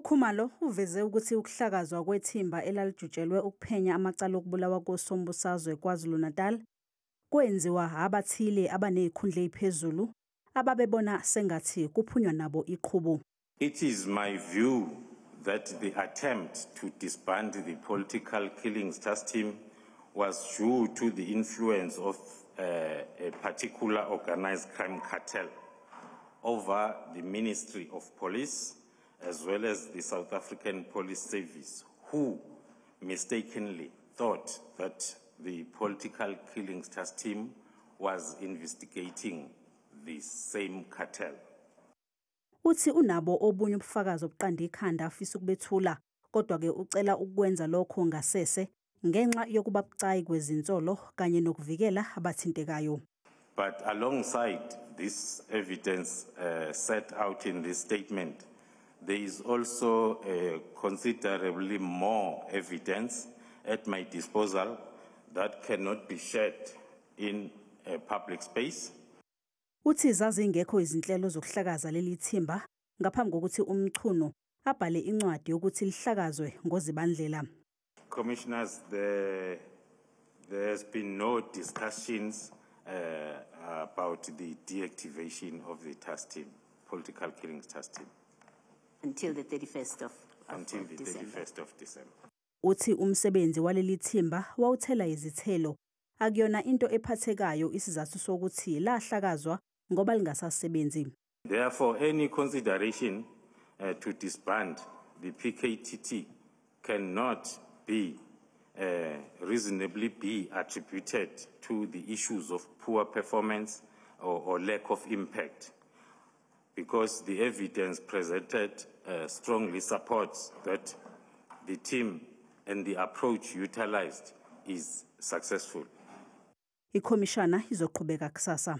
UKhumalo uveze ukuthi ukuhlakazwa kwethimba elalijutshelwe ukuphenya amacala okubulawa kosombusazwe KwaZulu-Natal kwenziwa abathile abanezikhundla eziphezulu ababebona sengathi kuphunywa nabo iqhubu. It is my view that the attempt to disband the political killings task team was due to the influence of a particular organized crime cartel over the Ministry of Police as well as the South African Police Service, who mistakenly thought that the political killings task team was investigating the same cartel. Uthi unabo obunye ubufakazi obuqanda ikhanda afisa ukubethula, kodwa-ke ucela ukwenza lokho ngasese ngenxa yokuba bucayi kwezinsolo kanye nokuvikela abathintekayo. But alongside this evidence set out in this statement, there is also considerably more evidence at my disposal that cannot be shared in a public space. Uthi zazingekho izinhlelo zokuhlakaza leli thimba ngaphambi kokuthi uMchunu abhale incwadi yokuthi lihlakazwe ngoZibandlela. Commissioners, there's been no discussions about the deactivation of the task team, political killings task team. Until the 31st of Until of the December. 31st of December. Uthi umsebenzi waleli thimba wawuthela izithelo. Akuyona into ephathekayo isizathu sokuthi lahlakazwa ngoba lingasasebenzi. Therefore, any consideration to disband the PKTT cannot be reasonably be attributed to the issues of poor performance or lack of impact, because the evidence presented strongly supports that the team and the approach utilized is successful. Ikhomishana izoqhubeka kusasa.